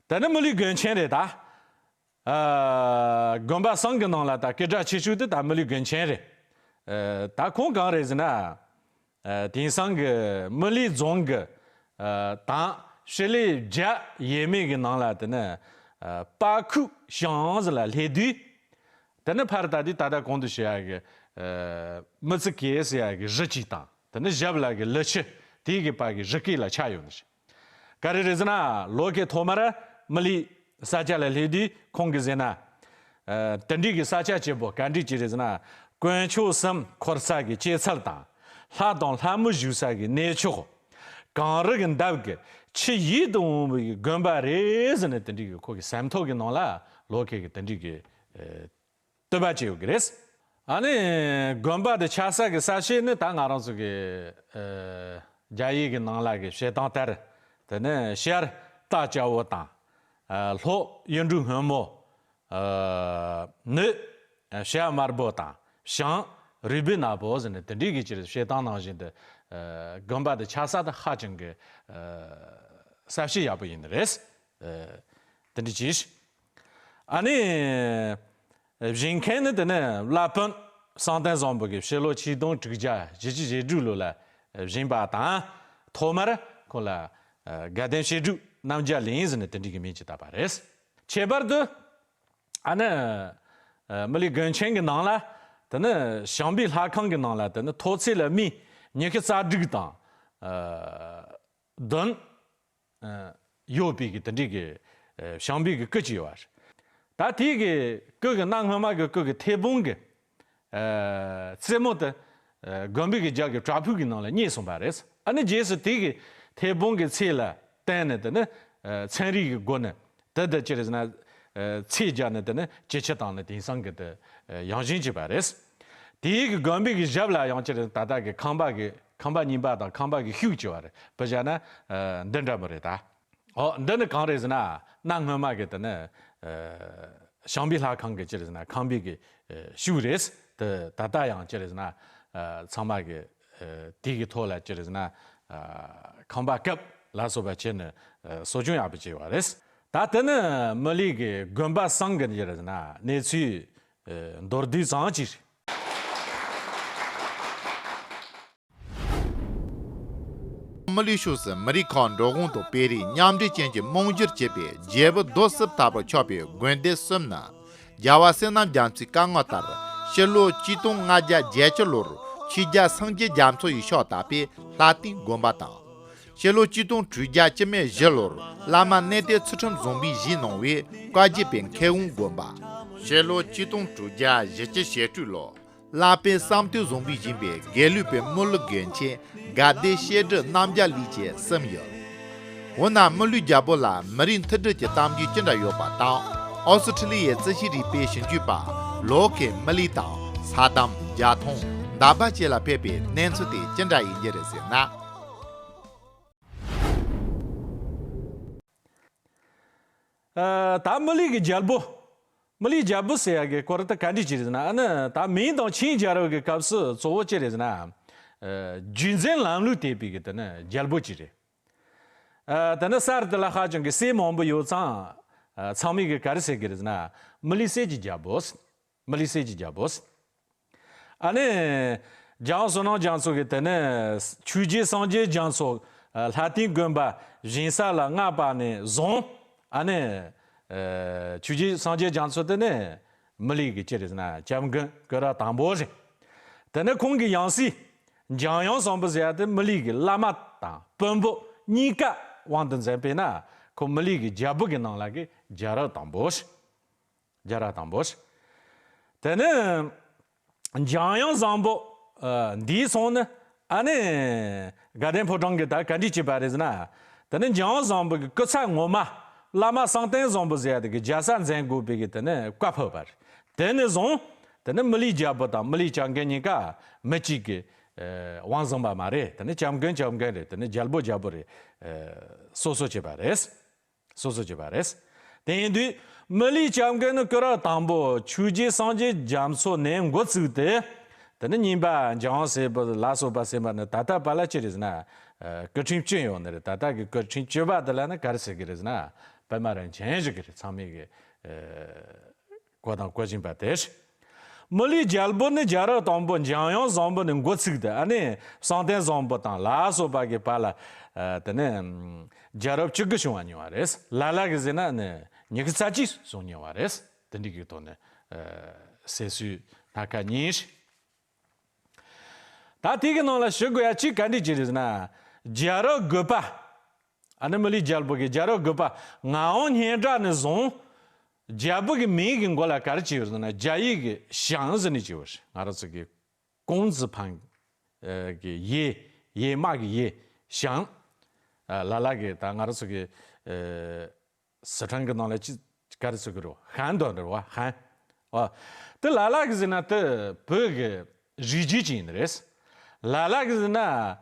དེ་ནི་མི་ལི་དགོན་ཆེན་རེད་ད། ཨ་དགོན་པ་གསུམ་གི་ནང་ལ་ད་སྐད་གྲགས་ཆེ་ཤོས་དེ་ད་མི་ལི་དགོན་ཆེན་རེད། ཨ་ད་ཁོང་གང་རེད་ཟེར་ན། ཨ་དེང་སང་གི་མི་ལི་རྫོང་གི་ཨ་དང་ཕྱི་ལེ་བརྒྱ་ཡས་མས་ཀྱི་ནང་ལ་དེ་ནི་ཨ་དཔའ་ཁུག་ཞང་ཟེར་ལ་སླེབས་དུས། དེ་ནི་ཕར་ད་དུས་ད་ལྟ་གོང་དུ་ཞུ་ཡ་གི་ཨ་མི་ཚི་གེ་ཟེར་ཡ་གི་རི་གཅིག་དང་། དེ་ནི་ཞབས་ལ་གི་ལི་ཆུ་དེའི་གི་བར་གི་རི་སྐེད་ལ་ཆགས་ཡོད་ནི་རེད། ག་རེ་རེད་ཟེར་ན། ལོ་ཁའི་ཐོག་མར་མི་ལི་ས་ཆ་ལ་སླེབས་དུས་ཁོང་གིས་ཟེར་ན། ཨ་དེ་འདྲའི་གི་ས་ཆ་བྱེད་པོ་ག་འདྲའི་ཅིག་རེད་ཟེར་ན། དཀོན་མཆོག་གསུམ་འཁོར་ས་གི་སྐྱེད་ཚལ་དང་། ལྷ་དང་ལྷ་མོ་བཞུགས་ས་གི་གནས་མཆོག། གངས་རི་གི་འདབས་ཀྱི་ཆུ་ཡིད་དུ་འོང་བའི་དགོན་པ་རེད་ཟེར་ནས་དེ་འདྲའི་གི་ཁོ་གི་སེམས་ཐོག་གི་ནང་ལ་ལོ་ཁའི་གི་དེ་འདྲའི་གི་ཨ་བསྟོད་པ་བྱས་ཡོད་ཀྱི་རེད། ཨ་ནི་དགོན་པ་དེ་ཆགས་ས་གི་ས་ཆ་ནི་ད་ང་རང་ཚོ་གི་ཨ་རྒྱ་ཡིག་གི་ནང་ལ་གི་བཤད་སྟངས་ལྟར། དེ་ནི་ཤར་སྟག་སྐྱ་བོ་དང་། ཨ་ལྷོ་གཡུ་འབྲུག་སྔོན་མོ། ཨ་ནུབ་ཨ་བྱ་དམར་པོ་དང་། བྱང་རུས་སྦལ་ནག་པོ་ཟེར་ནས་དེ་འདྲའི་གི་ཅིག་བཤད་སྟངས་ནང་བཞིན་དུ། ཨ་དགོན་པ་དེ་ཆགས་ས་དེ་ཧ་ཅང་གི་ཨ་ས་བཤད་ཡག་པོ་ཡིན་ནི་རེད། ཨ་དེ་འདྲ་ཅིག། ཨ་ནི་བཞེངས་མཁན་ནི་དེ་ནི་བླ་དཔོན་གསང་བསྟན་བཟང་པོ་གིས་ཕྱི་ལོ་ཆིག་སྟོང་དྲུག་བརྒྱ་བཞི་བཅུ་ཞེ་དྲུག་ལོ་ལ་བཞེངས་པ་དང་། ཐོག་མར་ཁོང་ལ་ཨ་དགའ་ལྡན་བཤད་སྒྲུབ་རྣམ་རྒྱལ་གླིང་ཟེར་ནས་དེ་འདྲའི་གི་མིང་ཅིག་བཏགས་པ་རེད། ཁྱད་པར་དུ་ཨ་ནི་ཨ་མི་ལི་དགོན་ཆེན་གྱི་ནང་ལ་དེ་ནི་བྱང་པའི་ལྷ་ཁང་གི་ནང་ལ་དེ་ནི་མཐོ་ཚད་ལ་མི་ཉི་ཤུ་རྩ་དྲུག་དང་ཨ་བདུན་ཨ་ཡོད་པའི་གི་དེ་འདྲའི་གི་ཨ་བྱང་པའི་གི་སྐུ་ཅིག་ཡོད་པ་རེད། ད་དེའི་གི་སྐུ་གི་གནའ་སྔོན་མ་གི་སྐུ་གི་མཐེ་བོང་གི་ཨ་རྩེ་མོ་དེ་ཨ་དགོན་པའི་གི་རྒྱབ་གི་བྲག་ཕུག་གི་ནང་ལ་རྙེད་སོང་པ་རེད། ཨ་ནི་རྗེས་སུ་དེའི་གི་མཐེ་བོང་གི་ཚད་ལ་བརྟེན་ནས་དེ་ནི་ཨ་ཚན་རིག་གི་སྒོ་ནས་དེ་དེ་ཅི་རེད་ཟེར་ན། ཨ་ཚད་བརྒྱབ་ནས་དེ་ནི་ཇེ་ཆེ་བཏང་ནས་དེང་སང་གི་དེ་ཨ་ཡངས་ཤིང་བྱས་པ་རེད། དེའི་གི་དགོན་པའི་གི་ཞབས་ལ་ཡང་ཅི་རེད། ད་ལྟ་གི་ཁང་པ་གི་ཁང་པ་རྙིང་པ་དང་ཁང་པ་གི་ཤུལ་བྱས་པ་རེད། དཔེ་བཞག་ན་ཨ་འདི་འདྲ་མོ་རེད་ད། ཨོ་འདི་ནི་གང་རེད་ཟེར་ན། གནའ་སྔོན་མ་གི་དེ་ནི་ཨ་བྱང་པའི་ལྷ་ཁང་གི་ཅི་རེད་ཟེར་ན་ཁང་པའི་གི་ཨ་ཤུལ་རེད། དེ་ད་ལྟ་ཡང་ཅི་རེད་ཟེར་ན་ཨ་ཚང་མ་གི་ཨ་དེ་གི་ཐོག་ལ་ཅི་རེད་ཟེར་ན་ཨ་ཁང་པ་བཀབ་ལ་སོགས་པ་བྱས་ནས་ཨ་གསོ་སྐྱོང་ཡག་པོ་བྱས་པ་རེད། ད་དེ་ནི་མི་ལི་གི་དགོན་པ་གསུམ་གི་ཅི་རེད་ཟེར་ན་གནས་ཚུལ་ཨ་མདོར་བསྡུས་ཙམ་ཅིག་རེད། མི་ལི་ཕྱོགས་སུ་མི་རིགས་ཁག་འགྲོ་འོང་དང་སྤེལ་རེས་མཉམ་འདྲེས་ཅན་གྱི་རྨང་གཞིར་བྱས་པའི་རྒྱལ་པོ་རྡོ་གསུམ་ལྟ་བུར་ཆགས་པའི་དགོན་སྡེ་གསུམ་ནི། རྒྱལ་བ་བསོད་ནམས་རྒྱ་མཚོའི་བཀའ་མངགས་ལྟར་ཕྱི་ལོ་ཆིག་སྟོང་ལྔ་བརྒྱ་བརྒྱད་ཅུ་ལོར་ཆོས་རྒྱལ་སངས་རྒྱས་རྒྱ་མཚོ་ཡི་ཕྱག་བཏབ་པའི་ལྷ་ལྡན་དགོན་པ་དང་། ཕྱི་ལོ་ཆིག་སྟོང་དྲུག་བརྒྱ་བཅུ་མེད་བཞི་ལོར་བླ་མ་གནས་བརྟན་ཚུལ་ཁྲིམས་བཟང་པོས་བཞེངས་གནང་བའི་བཀའ་བརྒྱུད་པའི་མཁས་དབང་དགོན་པ། ཕྱི་ལོ་ཆིག་སྟོང་དྲུག་བརྒྱ་བཞི་བཅུ་ཞེ་དྲུག་ལོར་བླ་དཔོན་བསམ་གཏན་བཟང་པོས་བཞེངས་པའི་དགེ་ལུགས་པའི་མི་ལུས་དགོན་ཆེན་དགའ་ལྡན་བཤད་སྒྲུབ་རྣམ་རྒྱལ་གླིང་བཅས་གསུམ་ཡོད། འོ་ན་མི་ལུས་རྒྱལ་པོ་ལ་མི་རིགས་མཐུན་སྒྲིལ་གྱི་གཏམ་རྒྱུད་ཅི་འདྲ་ཡོད་པ་དང་། ཨོ་སི་ཁྲི་ལི་ཡའི་རྩིས་ཞིབ་རིག་པའི་ཞིབ་འཇུག་པ་ལོ་ཁའི་མི་ལུས་དང་ས་དམ་རྒྱལ་ཐང་འདམ་པ་བཅས་ལ་ཕེབས་པའི་གནས་ཚུལ་དེ་ཅི་འདྲ་ཡིན་གྱི་རེད་ཟེར་ན། ཨ་ད་མི་ལུས་ཀྱི་རྒྱལ་པོ་ མི་ལུས་རྒྱལ་པོ་ཟེར་ཡ་གི་སྐོར་དེ་ག་འདྲ་ཅིག་རེད་ཟེར་ན། ཨ་ནི་ད་མིང་དང་ཆིང་རྒྱལ་རབས་ཀྱི་སྐབས་སུ་གཙོ་བོ་ཅི་རེད་ཟེར་ན། ཨ་རྒྱུད་འཛིན་ལམ་ལུགས་དད་པའི་གི་དེ་ནི་རྒྱལ་པོ་ཅིག་རེད། ཨ་དེ་ནི་གསར་དུ་ལ་ཧ་ཅང་གི་སྲས་མང་པོ་ཡོད་ཙང་། ཨ་ཚང་མས་གི་ག་རེ་ཟེར་གི་རེད་ཟེར་ན། མི་ལུས་གསེར་གྱི་རྒྱལ་པོ། མི་ལུས་གསེར་གྱི་རྒྱལ་པོ། ཨ་ནི་རྒྱལ་བ་བསོད་ནམས་རྒྱ་མཚོ་གི་དེ་ནི་ཆོས་རྒྱལ་སངས་རྒྱས་རྒྱ་མཚོ། ཨ་ལྷ་ལྡན་དགོན་པ་བཞེངས་ས་ལ་མངགས་པ་ནས་བཟུང་། ཨ་ནི་ཨ་ཆོས་རྒྱལ་སངས་རྒྱས་རྒྱ་མཚོ་དེ་ནི་མི་ལུས་གི་ཅི་རེད་ཟེར་ན། སྐྱབས་མགོན་སྐུ་རབས་དང་པོ་རེད། དེ་ནི་ཁོང་གི་ཡང་སྲིད་འཇམ་དབྱངས་བཟང་པོ་ཟེར་ཡ་དེ་མི་ལུས་གི་བླ་མ་དང་དཔོན་པོ་གཉིས་ཀ་དབང་དུ་འཛིན་པས་ན། ཁོ་མི་ལུས་གི་རྒྱལ་པོ་གི་ནང་ལ་གི་རྒྱལ་རབས་དང་པོ་རེད། རྒྱལ་རབས་དང་པོ་རེད། དེ་ནས་འཇམ་དབྱངས་བཟང་པོ་ཨ་འདས་སོང་ནས། ཨ་ནི་དགའ་ལྡན་ཕོ་བྲང་གིས་ད་ག་འདྲ་བྱས་པ་རེད་ཟེར་ན། དེ་ནས་འཇམ་དབྱངས་བཟང་པོ་གི་སྐུ་ཚབ་ངོ་མ་བླ་མ་གསང་བརྟན་བཟང་པོ་ཟེར་ཡ་དེ་གི་རྒྱལ་ས་འཛིན་དགོས་པའི་གི་དེ་ནས་བཀའ་ཕབ་པ་རེད། དེ་ནས་བཟུང་དེ་ནས་མི་ལུས་རྒྱལ་པོ་དང་མི་ལུས་སྐྱབས་མགོན་གཉིས་ཀ་མི་གཅིག་གི་ཨ་དབང་བཟུང་བ་མ་རེད། དེ་ནས་སྐྱབས་མགོན་སྐྱབས་མགོན་རེད། དེ་ནས་རྒྱལ་པོ་རྒྱལ་པོ་རེད། ཨ་སོ་སོ་བྱས་པ་རེད། སོ་སོ་བྱས་པ་རེད། དེ་ཡིན་དུས་མི་ལུས་སྐྱབས་མགོན་ནི་སྐུ་རབས་དང་པོ་ཆོས་རྒྱལ་སངས་རྒྱས་རྒྱ་མཚོ་ནས་འགོ་བཙུགས་ཏེ། དེ་ནས་གཉིས་པ་འཇམ་དབྱངས་སྲས་པོ་ལ་སོགས་པ་ཟེར་བ་ནི་ད་ལྟ་བར་ལ་ཅི་རེད་ཟེར་ན། ཨ་སྐུ་ཕྲེང་བཅུ་ཡོད་ནི་རེད། ད་ལྟ་གི་སྐུ་ཕྲེང་བཅུ་པ་དེ་ལ་ནི་ག་རེ་ཟེར་གི་རེད་ཟེར་ན། པདྨ་རིན་ཆེན་ཟེར་གི་རེད། ཚང་མས་གི་ཨ་གོ་དང་གོ་བཞིན་པ་དེ་རེད། མི་ལུས་རྒྱལ་པོ་ནི་རྒྱལ་རབས་དང་པོ་འཇམ་དབྱངས་བཟང་པོ་ནས་འགོ་ཚུགས་ཏེ། ཨ་ནི་གསང་བརྟན་བཟང་པོ་དང་ལ་སོགས་པ་གི་བར་ལ། ཨ་དེ་ནས་ཨམ་རྒྱལ་རབས་བཅུ་དགུ་བྱུང་བ་ཉེ་བ་རེད། ལ་ལ་གིས་ཟེར་ན་ནི་ཉི་ཤུ་རྩ་གཅིག་སོང་ཉེ་བ་རེད། དེ་འདྲ་གི་ཐོག་ནས་ཨ་སྲིད་སྲོལ་སྣ་ཁ་གཉིས་རེད། ད་དེ་གི་ནང་ལ་ཞུ་དགོས་ཡ་གཅིག་ག་འདྲ་ཅིག་རེད་ཟེར་ན། རྒྱལ་རབས་དགུ་པ། ཨ་ནི་མི་ལུས་རྒྱལ་པོ་གི་རྒྱལ་རབས་དགུ་པ་ངག་དབང་སྙན་གྲགས་ནས་བཟུང་། རྒྱལ་པོ་གི་མིང་གི་མགོ་ལ་ག་རེ་བྱས་ཡོད་ཟེར་ན། རྒྱ་ཡིག་གི་ཞང་ཟེར་ནས་བྱས་ཡོད། ང་རང་ཚོ་གི་ཀུང་ཙི་ཕང་གི་ཡེ། ཡེ་མ་གི་ཡེ། ཞང་། ལ་ལ་གི་ད་ང་རང་ཚོ་གི་ཨ་སི་ཁྲོན་གི་ནང་ལ་ཅི་ག་རེ་ཟེར་གི་རེད། ཧན་དོ་འདྲ་བ་ཧན། ཨ་དེ་ལ་ལ་གི་ཟེར་ན་དེ་བོད་གི་རིགས་རྒྱུད་ཅིག་ཡིན་ནི་རེད། ལ་ལ་གི་ཟེར་ན་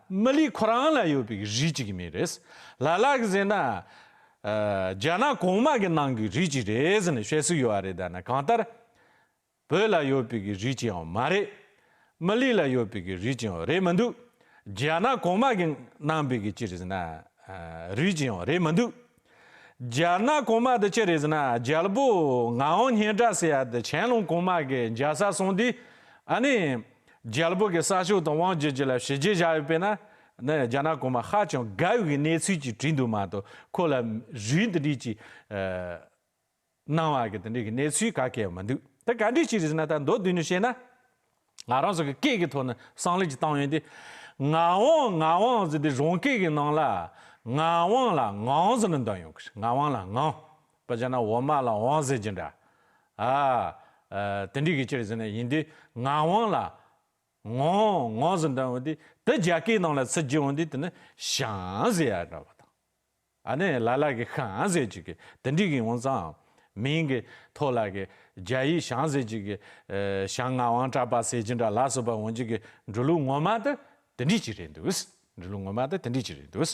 མི་ལུས་ཁོ་རང་ལ་ཡོད་པའི་རིགས་ཅིག་གི་མིང་རེད། ལ་ལ་གི་ཟེར་ན་ཨ་རྒྱ་ནག་གོང་མ་གི་ནང་གི་རིགས་ཅིག་རེད་ཟེར་ནས་བཤད་སྲོལ་ཡོད་པ་རེད། ད་ནི་གང་ལྟར་བོད་ལ་ཡོད་པའི་གི་རིགས་ཅིག་ཡང་མ་རེད། མི་ལུས་ལ་ཡོད་པའི་གི་རིགས་ཅིག་ཡང་རེད་མི་འདུག་རྒྱ་ནག་གོང་མ་གི་གནང་པའི་གི་ཅི་རེད་ཟེར་ན་ཨ་རིགས་ཅིག་ཡང་རེད་མི་འདུག་རྒྱ་ནག་གོང་མ་དེ་ཅི་རེད་ཟེར་ན། རྒྱལ་པོ་ངག་དབང་སྙན་གྲགས་ཟེར་ཡ་དེ་ཆན་ལུང་གོང་མ་གི་མཇལ་ས་སོང་དུས། ཨ་ནི་རྒྱལ་པོ་གི་ས་ཕྱོགས་དང་དབང་བསྒྱུར་རྒྱུ་ལ་ཞི་རྒོལ་བྱས་ཡོད་པས་ན། ནི་རྒྱ་ནག་གོང་མ་ཧ་ཅང་དགའ་བའི་གནས་ཚུལ་ཅིག་བྲིས་འདུག་མ་གཏོགས། ཁོ་ལ་རིགས་འདི་འདྲས་ཀྱི་ཨ་གནང་བ་གི་དེ་འདྲའི་གི་གནས་ཚུལ་ག་གེ་མི་འདུག་དེ་ག་འདྲས་ཅིག་རེད་ཟེར་ན། ད་མདོར་བསྡུས་ནས་བཤད་ན། ང་རང་ཚོ་གི་སྐད་ཀྱི་ཐོག་ནས་བསམ་བློ་ཅིག་བཏང་ཡོང་དུས། ངག་དབང་ངག་དབང་ཟེར་དུས་རང་སྐད་ཀྱི་ནང་ལ་ངག་དབང་ལ་ངང་ཟེར་ནས་འདོན་ཡོང་གི། ངག་དབང་ལ་ངང་། དཔེར་བྱས་ན་འོ་མ་ལ་འོང་ཟེར་རྒྱུ་འདྲ། ཨ་ཨ་དེ་འདྲའི་གི་ཅི་རེད་ཟེར་ན། ཡིན་དུས་ངག་དབང་ལ་ངང་ངང་ཟེར་འདོན་ཡོང་དུས། དེ་རྒྱ་སྐད་ནང་ལ་ཚུར་བསྒྱུར་ཡོང་དུས་དེ་ནི་ཞང་ཟེར་ཡ་འདྲ་བ་དང་། ཨ་ནི་ལ་ལ་གི་ཤང་ཟེར་གྱི་གི་དེ་འདྲའི་གི་ཡོང་ཙང་། མིང་གི་ཐོག་ལ་གི་རྒྱ་ཡིག་ཞང་ཟེར་གྱི་གི་ཨ་ཞང་ངག་དབང་གྲགས་པ་ཟེར་གྱི་འདྲ་ལ་སོགས་པ་འོང་གྱི་གི་འབྲི་ལུགས་ངོ་མ་དེ་དེ་འདྲའི་ཅིག་རེད་འདུག་འབྲི་ལུགས་ངོ་མ་དེ་དེ་འདྲའི་ཅིག་རེད་འདུག་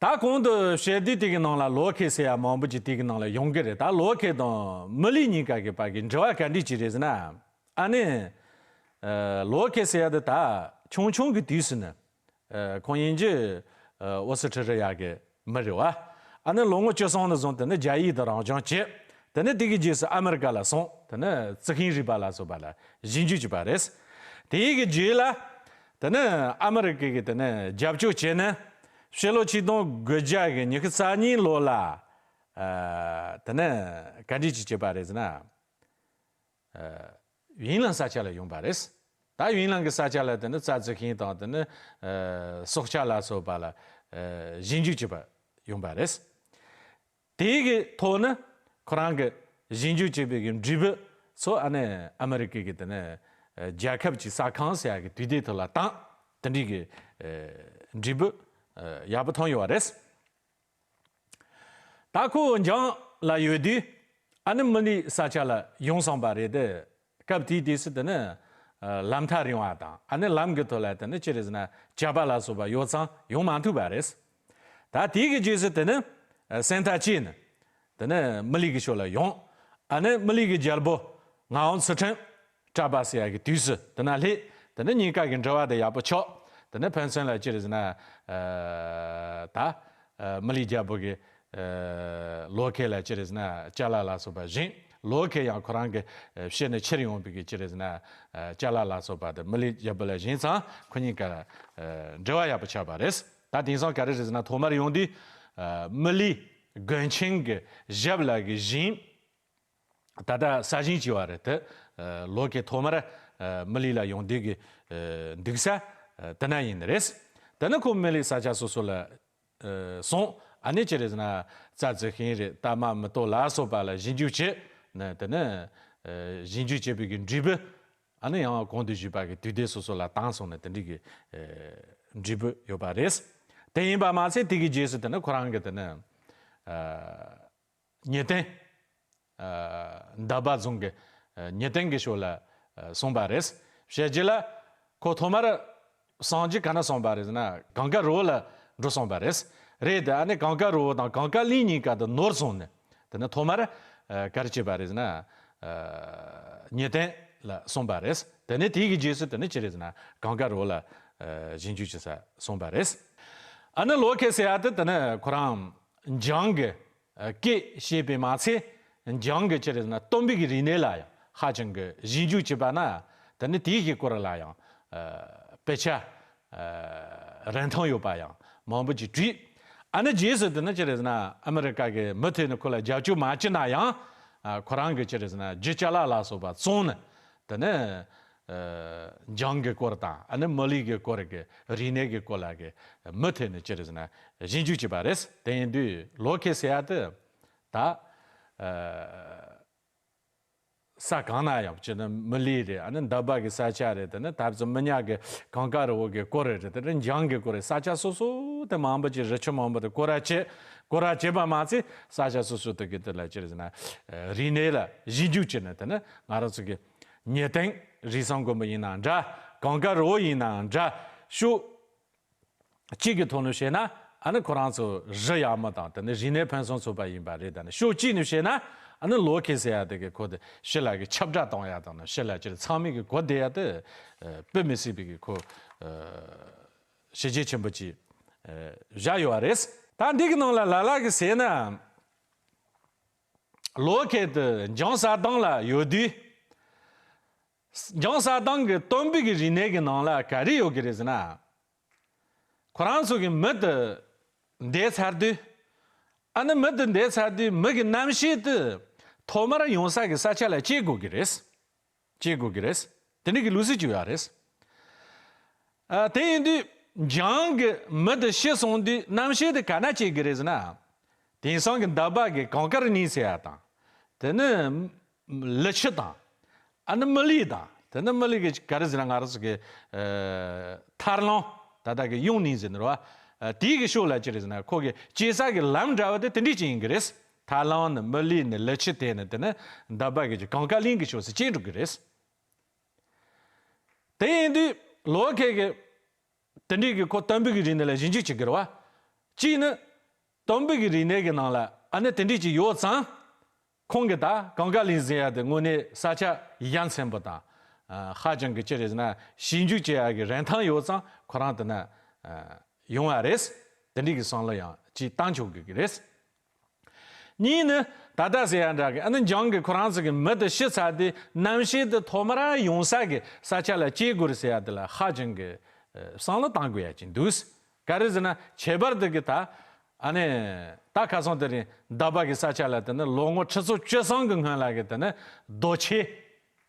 ད་གོང་དུ་བཤད་དུས་དེ་གི་ནང་ལ་ལོ་ཁེ་ཟེར་ཡ་མང་པོ་ཅིག་དེ་གི་ནང་ལ་ཡོང་གི་རེད། ད་ལོ་ཁེ་དང་མི་ལུས་གཉིས་ཀ་གི་བར་གི་འབྲེལ་བ་ག་འདྲའི་ཅིག་རེད་ཟེར་ན། ཨ་ནི་ཨ་ལོ་ཁེ་ཟེར་ཡ་དེ་ད་ཆུང་ཆུང་གི་དུས་སུ་ནི། ཨ་ཁོང་ཡིན་གྱི་ཨ་ཨོ་སི་ཁྲི་རི་ཡ་གི་མི་རེད་བ། ཨ་ནི་ལོ་ངོ་བཅུ་གསུམ་ནས་བཟུང་དེ་ནི་རྒྱ་ཡིག་དང་རང་སྦྱོང་བྱས། དེ་ནི་དེ་གི་རྗེས་སུ་ཨ་མི་རི་ཀ་ལ་སོང་། དེ་ནི་རྩི་ཤིང་རིག་པ་ལ་སོགས་པ་ལ་ཞིབ་འཇུག་བྱས་པ་རེད། དེ་གི་རྗེས་ལ་དེ་ནི་ཨ་མི་རི་ཀ་གི་དེ་ནི་རྒྱབ་སྐྱོར་བྱས་ནས། ཕྱི་ལོ་ཆིག་སྟོང་དགུ་བརྒྱ་གི་ཉི་ཤུ་རྩ་གཉིས་ལོ་ལ་ཨ་དེ་ནི་ག་འདྲ་ཅིག་བྱས་པ་རེད་ཟེར་ན། ཨ་ཝིན་ལན་ས་ཆ་ལ་ཡོང་པ་རེད། ད་ཝིན་ལན་གྱི་ས་ཆ་ལ་དེ་ནི་རྩྭ་རྩི་ཤིང་དང་། དེ་ནི་ཨ་སྲོག་ཆགས་ལ་སོགས་པ་ལ་ཨ་ཞིབ་འཇུག་བྱེད་པར་ཡོང་པ་རེད། དེའི་གི་ཐོག་ནས་ཁོ་རང་གི་ཞིབ་འཇུག་བྱེད་པའི་གི་འབྲས་བུ་ཚོ་ཨ་ནི་ཨ་མི་རི་ཀའི་གི་དེ་ནི་ཨ་རྒྱལ་ཁབ་ཀྱི་གསར་ཁང་ཟེར་ཡ་གི་དུས་དེབ་ཐོག་ལ་བཏང་། དེ་འདྲའི་གི་ཨ་འབྲས་བུ་ཨ་ཡག་པོ་ཐོན་ཡོད་པ་རེད། ད་ཁོ་འཇང་ལ་ཡོད་དུས་ཨ་ནི་མི་ལུས་ས་ཆ་ལ་ཡོང་སོང་པ་རེད་དེ། སྐབས་དེའི་དུས་སུ་དེ་ནི་ཨ་ལམ་ཐག་རིང་བ་དང་། ཨ་ནི་ལམ་གྱི་ཐོག་ལ་དེ་ནི་ཅི་རེད་ཟེར་ན་ཇག་པ་ལ་སོགས་པ་ཡོད་ཙང་ཡོང་མ་ཐུབ་པ་རེད། ད་དེའི་གི་རྗེས་སུ་དེ་ནི་ཨ་སེམས་ཐག་བཅད་ནས་དེ་ནི་མི་ལུས་ཀྱི་ཕྱོགས་ལ་ཡོང་། ཨ་ནི་མི་ལི་གི་རྒྱལ་པོ་ངག་དབང་ཚུལ་ཁྲིམས་གྲགས་པ་ཟེར་ཡ་གི་དུས་སུ་དེ་ན་སླེབས། དེ་ནི་གཉིས་ཀ་གི་འབྲེལ་བ་དེ་ཡག་པོ་ཆགས། དེ་ནི་ཕན་ཚུན་ལ་ཅི་རེད་ཟེར་ན། ཨ། ད་ཨ་མི་ལི་རྒྱལ་པོ་གི་ཨ་ལོ་ཁེ་ལ་ཅི་རེད་ཟེར་ན་ཅ་ལག་ལ་སོགས་པ་བྱིན། ལོ་ཁེ་ཡང་ཁོ་རང་གི་ཨ་ཕྱི་ནས་ཁྱེར་ཡོང་བའི་གི་ཅི་རེད་ཟེར་ན་ཨ་ཅ་ལག་ལ་སོགས་པ་དེ་མི་ལི་རྒྱལ་པོ་ལ་བྱིན་ཙང་ཁོ་གཉིས་ཀ་ལ་ཨ་འབྲེལ་བ་ཡག་པོ་ཆགས་པ་རེད། ད་དེང་སང་ག་རེ་རེད་ཟེར་ན་ཐོག་མར་ཡོང་དུས་ཨ་མི་ལི་དགོན་ཆེན་གྱི་ཞབས་ལ་གི་བྱིན། ད་ལྟ་ས་ཞིང་བྱས་པ་རེད་དེ། ཨ་ལོ་ཁེ་ཐོག་མར་ཨ་མི་ལི་ལ་ཡོང་དུས་ཀྱི་ཨ་འདུག་ས་ཨ་དེ་ན་ཡིན་ནི་རེད། དེ་ནི་ཁོ་མི་ལི་ས་ཆ་སོ་སོ་ལ་ཨ་སོང་། ཨ་ནི་ཅི་རེད་ཟེར་ན་རྩྭ་རྩི་ཤིང་རེད། རྟ་དམར་མེ་ཏོག་ལ་སོགས་པ་ལ་ཞིབ་འཇུག་བྱས་ནས་དེ་ནི་ཨ་ཞིབ་འཇུག་བྱས་པའི་གི་འབྲས་བུ། ཨ་ནི་ཡང་གོང་དུ་ཞུས་པ་གི་དུས་དེབ་སོ་སོ་ལ་བཏང་སོང་ནས་དེ་འདྲའི་གི་ཨ་འབྲས་བུ་ཡོད་པ་རེད། དེ་ཡིན་པ་མ་ཚད་དེ་གི་རྗེས་སུ་དེ་ནི་ཁོ་རང་གི་དེ་ནི་ཨ་ཉེ་བསྟན་ཨ་འདབ་པ་རྫོང་གི་ཨ་ཉེ་བསྟན་གྱི་ཕྱོགས་ལ་ཨ་སོང་པ་རེད། བཤད་རྒྱུ་ལ་ཁོ་ཐོག་མར་སངས་རྒྱས་ག་ན་སོང་པ་རེད་ཟེར་ན་གངས་དཀར་རི་བོ་ལ་འགྲོ་སོང་པ་རེད། རེད་དེ་ཨ་ནི་གངས་དཀར་རི་བོ་དང་གངས་དཀར་གླིང་གཉིས་ཀ་དུ་ནོར་སོང་ནས་དེ་ནི་ཐོག་མར་ཨ་ག་རེ་བྱས་པ་རེད་ཟེར་ན་ཨ་ཉེ་བསྟན་ལ་སོང་པ་རེད། དེ་ནི་དེའི་གི་རྗེས་སུ་དེ་ནི་ཅི་རེད་ཟེར་ན་གངས་དཀར་རི་བོ་ལ་ཨ་ཞིབ་འཇུག་བྱེད་ས་སོང་པ་རེད། ཨ་ནི་ལོ་ཁེ་ཟེར་ཡ་དེ་དེ་ནི་ཁོ་རང་འཇང་གི་ཨ་སྐད་ཤེས་པས་མ་ཚད་འཇང་གི་ཅི་རེད་ཟེར་ན་སྟོན་པའི་གི་རིག་གནས་ལ་ཡང་ཧ་ཅང་གི་ཞིབ་འཇུག་བྱས་པ་ན་དེ་ནི་དེའི་གི་སྐོར་ལ་ཡང་ཨ་དཔེ་ཆ་ཨ་རིན་ཐང་ཡོད་པ་ཡང་མང་པོ་ཅིག་བྲིས། ཨ་ནི་རྗེས་སུ་དེ་ནི་ཅི་རེད་ཟེར་ན་ཨ་མི་རི་ཀ་གི་མུ་མཐུད་ནས་ཁོ་ལ་རྒྱབ་སྐྱོར་མ་བྱས་ན་ཡང་ཨ་ཁོ་རང་གི་ཅི་རེད་ཟེར་ན་རྒྱུ་ཅ་ལག་ལ་སོགས་པ་བཙོངས་ནས་དེ་ནི་ཨ་འཇང་གི་སྐོར་དང་ཨ་ནི་མི་ལི་གི་སྐོར་གི་རིག་གནས་ཀྱི་སྐོར་ལ་གི་མུ་མཐུད་ནས་ཅི་རེད་ཟེར་ན་ཞིབ་འཇུག་བྱས་པ་རེད། དེ་ཡིན་དུས་ལོ་ཁེ་ཟེར་ཡ་དེ་ད་ཨ་ས་གང་ན་ཡང་བྱས་ན་མི་ལི་རེད། ཨ་ནི་འདབ་པ་གི་ས་ཆ་རེད། དེ་ནི་ད་བར་མི་ཉག་གི་གངས་དཀར་རི་བོ་གི་སྐོར་རེད། དེ་ནི་འཇང་གི་སྐོར་རེད། ས་ཆ་སོ་སོ་དེ་མང་པོ་ཅིག་རི་ཆུ་མང་པོ་དེ་སྐོར་ར་བྱས། སྐོར་ར་བྱས་པ་མ་ཚད་ས་ཆ་སོ་སོ་དེ་གི་དེ་ལ་ཅི་རེད་ཟེར་ན་རིག་གནས་ལ་ཞིབ་འཇུག་བྱས་ནས་དེ་ནི་ང་རང་ཚོ་གི་ཉེ་བསྟན་རིགས་གསུམ་མགོན་པོ་ཡིན་ནའང་འདྲ། གངས་དཀར་རི་བོ་ཡིན་ནའང་འདྲ། ཕྱོགས་གཅིག་གི་ཐོག་ནས་བཤད་ན་ཨ་ནི་ཁོ་རང་ཚོ་རི་ཡག་མོ་དང་དེ་ནི་རིག་གནས་ཕུན་སུམ་ཚོགས་པ་ཡིན་པ་རེད། ད་ནི་ཕྱོགས་གཅིག་ནས་བཤད་ན་ཨ་ནི་ལོ་ཁེ་ཟེར་ཡ་དེ་གི་ཁོ་དེ་ཕྱི་ལ་གི་ཁྱབ་བསྒྲགས་གཏོང་ཡ་དང་ནི་ཕྱི་ལ་ཅིག་ཚང་མས་གི་གོ་བདེ་ཡ་དེ་ཨ་དཔེ་མི་སྲིད་པའི་གི་ཁོ་ཨ་བྱས་རྗེས་ཆེན་པོ་ཅིག་ཨ་བཞག་ཡོད་པ་རེད། ད་འདི་གི་ནང་ལ་ལ་ལ་གི་ཟེར་ན་ལོ་ཁེ་དེ་འཇང་ས་དང་ལ་ཡོད་དུས། འཇང་ས་དང་གི་སྟོན་པའི་གི་རིག་གནས་ཀྱི་ནང་ལ་ག་རེ་ཡོད་ཀྱི་རེད་ཟེར་ན། ཁོ་རང་ཚོ་གི་མི་དེ་འདས་ཚར་དུས། ཨ་ནི་མི་དེ་འདས་ཚར་དུས་མི་གི་རྣམ་ཤེས་དེ་ཐོག་མར་ཡོང་ས་གི་ས་ཆ་ལ་སྐྱེལ་དགོས་ཀྱི་རེད། སྐྱེལ་དགོས་ཀྱི་རེད། དེ་འདྲ་གི་ལུགས་སྲོལ་ཅིག་ཡོད་རེད། ཨ་དེ་ཡིན་དུས་འཇང་གི་མི་དེ་ཤི་སོང་དུས་རྣམ་ཤེས་དེ་ག་ན་སྐྱེལ་གྱི་རེད་ཟེར་ན། དེང་སང་གི་འདབ་པ་གི་གངས་དཀར་གླིང་ཟེར་ཡ་དང་། དེ་ནི་ལི་ཁྱུ་དང་། ཨ་ནི་མི་ལི་དང་། དེ་ནི་མི་ལི་གི་ག་རེ་ཟེར་ན་ང་རང་ཚོ་གི་ཨ་ཐར་ལམ་ད་ལྟ་གི་གཡུང་གླིང་ཟེར་ནི་རེད་བ། ཨ་དེའི་གི་ཕྱོགས་ལ་ཅི་རེད་ཟེར་ན་ཁོ་གི་སྐྱེལ་ས་གི་ལམ་འདྲ་བ་དེ་དེ་འདྲས་ཅིག་ཡིན་གི་རེད། ཐར་ལམ་ནི་མི་ལི་ནི་ལི་ཁྱུ་དེ་ནི་དེ་ནི་འདབ་པ་གི་གངས་དཀར་གླིང་གི་ཕྱོགས་སུ་སྐྱེལ་འགྲོ་གི་རེད། དེ་ཡིན་དུས་ལོ་ཁེ་གི་དེ་འདྲས་གི་ཁོ་སྟོན་པའི་གི་རིག་གནས་ལ་ཞིབ་འཇུག་བྱེད་ཀྱི་རེད་བ། གཅིག་ནི་སྟོན་པའི་གི་རིག་གནས་ཀྱི་ནང་ལ་ཨ་ནི་དེ་འདྲས་ཅིག་ཡོད་ཙང་། ཁོང་གིས་ད་གངས་དཀར་གླིང་ཟེར་ཡ་དེ་དངོས་གནས་ས་ཆ་ཡ་མཚན་པོ་དང་། ཨ་ཧ་ཅང་གི་ཅི་རེད་ཟེར་ན་ཞིབ་འཇུག་བྱེད་ཡ་གི་རིན་ཐང་ཡོད་ཙང་ཁོ་རང་དེ་ན་ཨ་ཡོང་བ་རེད། དེ་འདྲས་གི་བསམ་བློ་ཡང་ཅིག་བཏང་ཆོག་གི་གི་རེད། གཉིས་ནི་ད་ལྟ་ཟེར་ཡ་འདྲ་གི་ཨ་ནི་འཇང་གི་ཁོ་རང་ཚོ་གི་མི་དེ་ཤི་ཚར་དུས་རྣམ་ཤེས་དེ་ཐོག་མར་ཡོང་ས་གི་ས་ཆ་ལ་སྐྱེལ་དགོས་རེད་ཟེར་ཡ་དེ་ལ་ཧ་ཅང་གི་ཨ་བསམ་བློ་བཏང་དགོས་ཡ་ཅིག་འདུག་ག་རེ་ཟེར་ན་ཁྱད་པར་དུ་གི་ད་ཨ་ནི་ད་ཁ་སང་དེ་རིང་འདབ་པ་གི་ས་ཆ་ལ་དེ་ནི་ལོ་ངོ་ཁྲི་ཚོ་བཅུ་གསུམ་གི་སྔོན་ལ་གི་དེ་ནི་རྡོ་ཆས་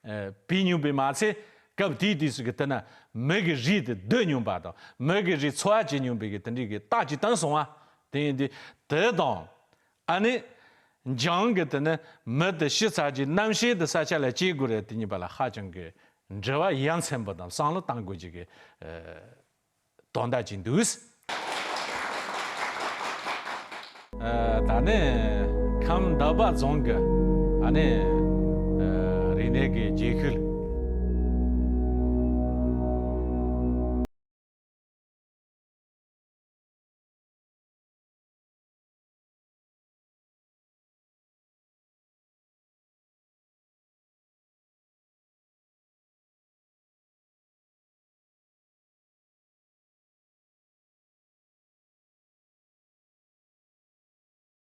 ཨ་བུད་མྱོང་པའི་མ་ཚད་སྐབས་དེའི་དུས་སུ་གི་དེ་ན་མི་གི་རིགས་དེ་སྡོད་མྱོང་པ་དང་མི་གི་རིགས་འཚོ་བ་བྱེད་མྱོང་པའི་གི་དེ་འདྲའི་གི་རྟགས་ཅིག་བསྟན་སོང་བ། དེ་ཡིན་དུས་དེ་དང་ཨ་ནི་འཇང་གི་དེ་ནི་མི་དེ་ཤི་ཚར་རྗེས་རྣམ་ཤེས་དེ་ས་ཆ་ལ་སྐྱེལ་དགོས་རེད། དེ་གཉིས་བར་ལ་ཧ་ཅང་གི་འབྲེལ་བ་ཡ་མཚན་པོ་དང་བསམ་བློ་བཏང་དགོས་ཀྱི་གི་ཨ་དོན་དག་ཅིག་འདུག་ཨ་ད་ནི་ཁམས་འདབ་པ་རྫོང་གི་ཨ་ནི་ཨ་རིག་གནས་ཀྱི་རྗེས་ཤུལ་